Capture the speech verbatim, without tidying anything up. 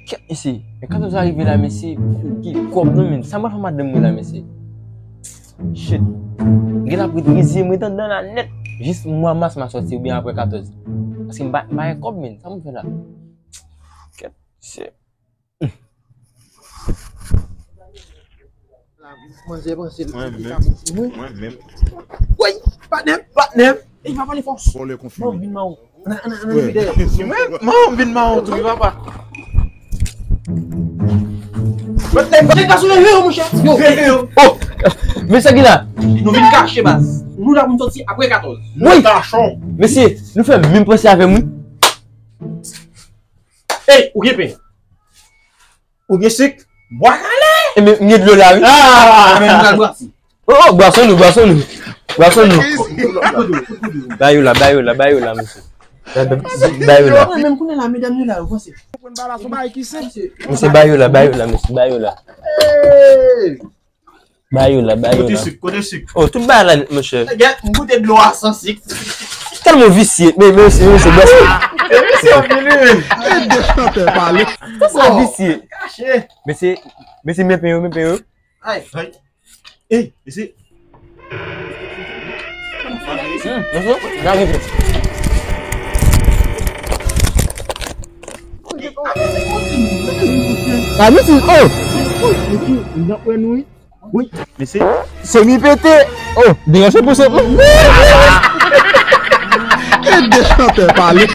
Kèt, mesye. Men katòz la rive la, mesye. Gen kòb non, men. Sa mwen fè madanm mwen la, mesye. Shit. Gen la ap ret reziye mwen anndan la nèt. Jis mwa mas m a sòti oubyen apre katòz. Paske m pa, m pa gen kòb, men. Sa mwen fè la? Kèt, mesye. Manzè panse l. Mwen menm. Mwen menm. Woy, patnè m, patnè m. E pa pale fò. Vòlè konfime. Mwen vin mawon. Ann, ann, ann, ann, vide. Mwen, mwen vin mawon tou, papa. Mwen te gason yo, yo, monchè. Yo, yo. Oh, men sa ki la? Nou vin kache, baz. Nou la pou n sòti apre katòz. Wi. Mesye, nou fè menm panse avè m, wi. Ey, ou gen pen? Ou gen sik? Bwa kale! E men, m gen dlo la, wi. Ah, men nou pral brase. Oh, oh, bwason nou, bwason nou. Bwason nou. Ba yo la, ba yo la, ba yo la, mesye. Ba, ba, ba yo la. Menm kounye la, medam yo la, yo panse. Konprann pa la, se yon bagay ki senp. Mesye, ba yo la, ba yo la, mesye, ba yo la. Hey! Ba yo la, ba yo la. Kote sik, kote sik? Oh, tout bagay la nèt, monchè. Gèt, m goute dlo a san sik. Tèlman visye. Men, men, mesye, mesye, bwè. E mesye ap vini, men. E de chantè pale. Tout sa visye. Kache. Mesye, mesye, men pen yo, men pen yo. Ay. Ay. Eh, mesye. Hmm, mesye, n a rive. A, mesye, oh! Mesye, n ap wè nou, wi. Wi, mesye. Semi pete. Oh, deranje pou se. E de chantè pale.